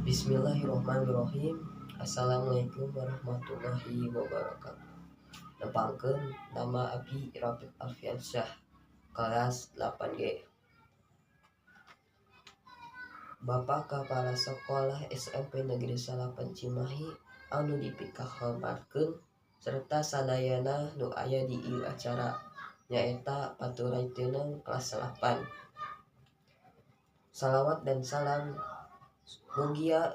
Bismillahirrahmanirrahim. Assalamualaikum warahmatullahi wabarakatuh. Nepangkeun, nama abdi Rafiq Alfiansyah, kelas 8G. Bapak Kepala Sekolah SMP Negeri 9 Cimahi anu dipikahormatkeun serta sadayana nu aya di ieu acara, nyaeta Paturay Teunang kelas 8. Salawat dan salam mugia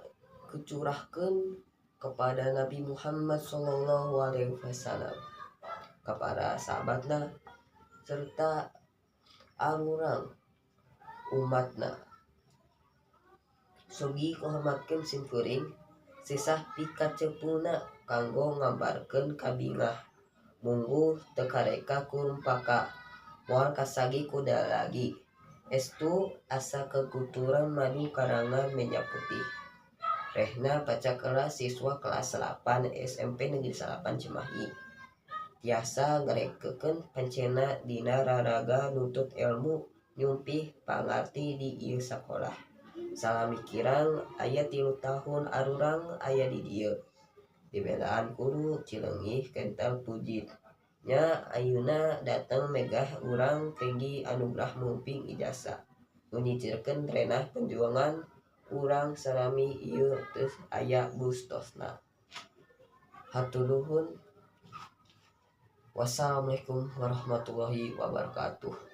kecurahkeun kepada Nabi Muhammad Shallallahu Alaihi Wasallam, kepada sahabatna, serta arurang umatna. Sugi kahormatkeun simkuring, sisah pikacepulna kanggo ngagambarkeun kabingah mungguh teu kareka ku rumpaka, moal kasagi ku dalagi. Estu asa kaguturan madu karangan meja putih. Rehna pacakera siswa kelas 8 SMP Negeri 9 Cimahi tiasa ngarekekeun pancena dina raraga nuntut elmu, nyumpih pangarti di ieu sakolah. Salami kirang aya 3 tahun arurang aya di dieu, dibelaan guru Cileungih kental pujit nya. Ayeuna dateng megah urang kenging anugrah mumping ijazah nu nyicirkeun renah perjuangan urang salami ieu teu aya bustosna. Hatur nuhun. Wassalamualaikum warahmatullahi wabarakatuh.